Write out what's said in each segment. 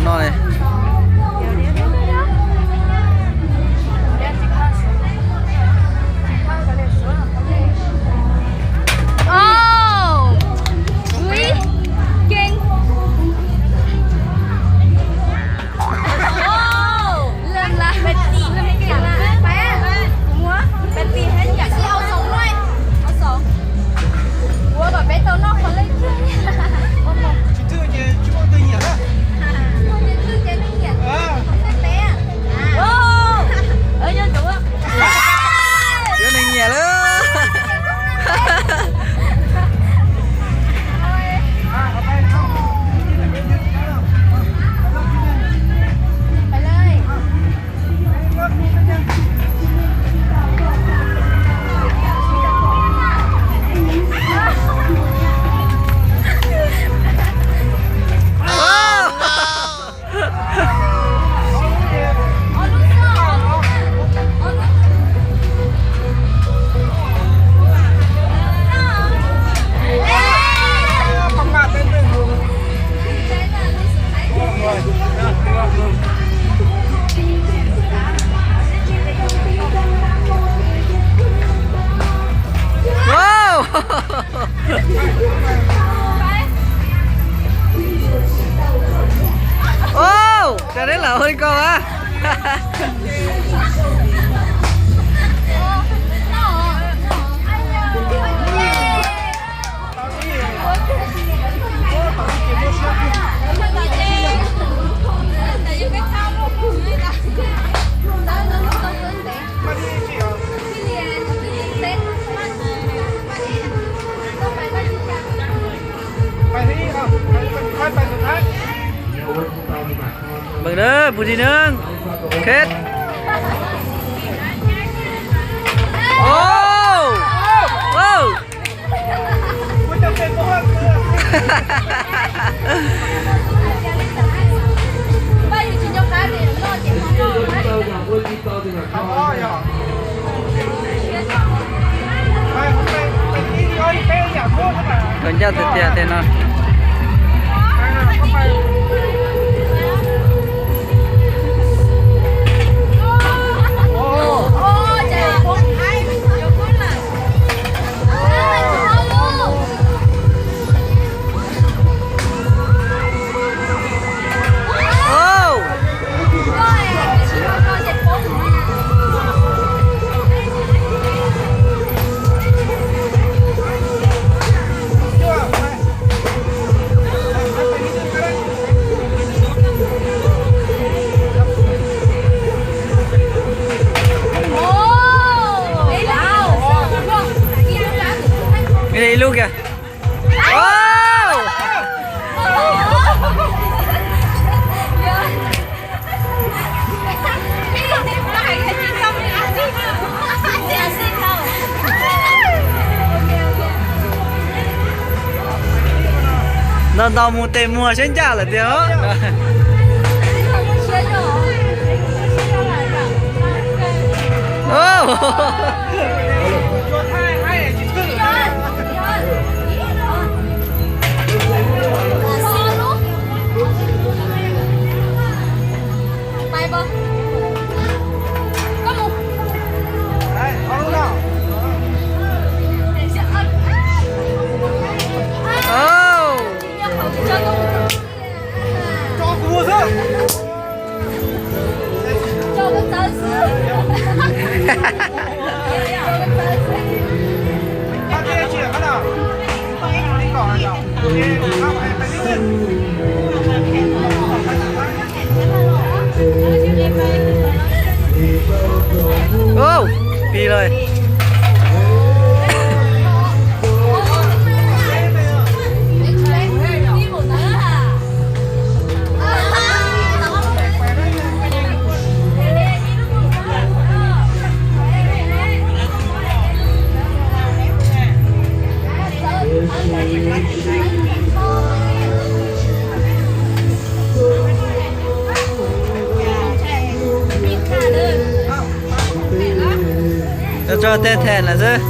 No ne. Cov neeg nyiam lawm. Ov, cov neb lawm ua li ko as. Mừng đó, Bùi Thị Nương. Khit. Ov, ov. Kawg ncaj tiag tiag tej no. Ib lub kiag. Ntau ntau mus tes muag seb ncaj lawm tiag. Ov, pib lawm. Tso tej them lawm xwb.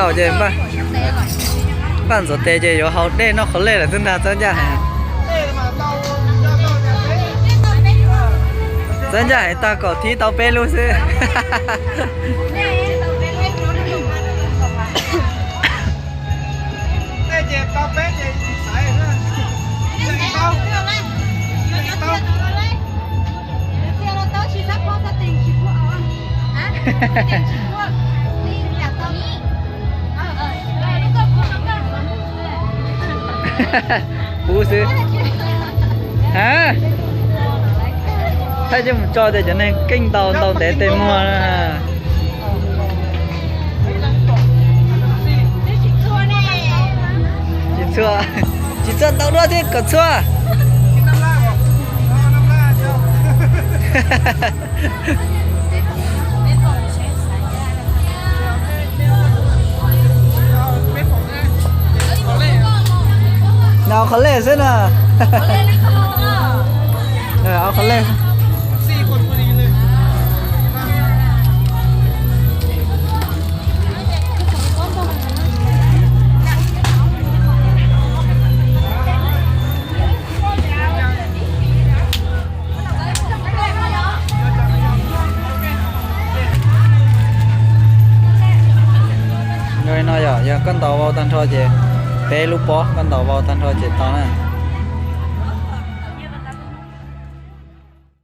Ces npaj ntxuav tes ces yuav haus dej noj qhov lej lawm xwb ntag. Txawb ncaj heev, txawb ncaj heev, tag kom thib tau peb lub xwb. Pub xwb. A, thaij coj mus tso tias cov neeg keej ntaus ntaus ntev tes muag na. Tsis txhua, tsis txhua ntau dua thiab kom txhua. Nws qhov lej xwb na. Qhov lej. No yog, yog koj ntaus vau tag nrho ces peb lub pob, koj ntaus vau tag nrho ces tau na.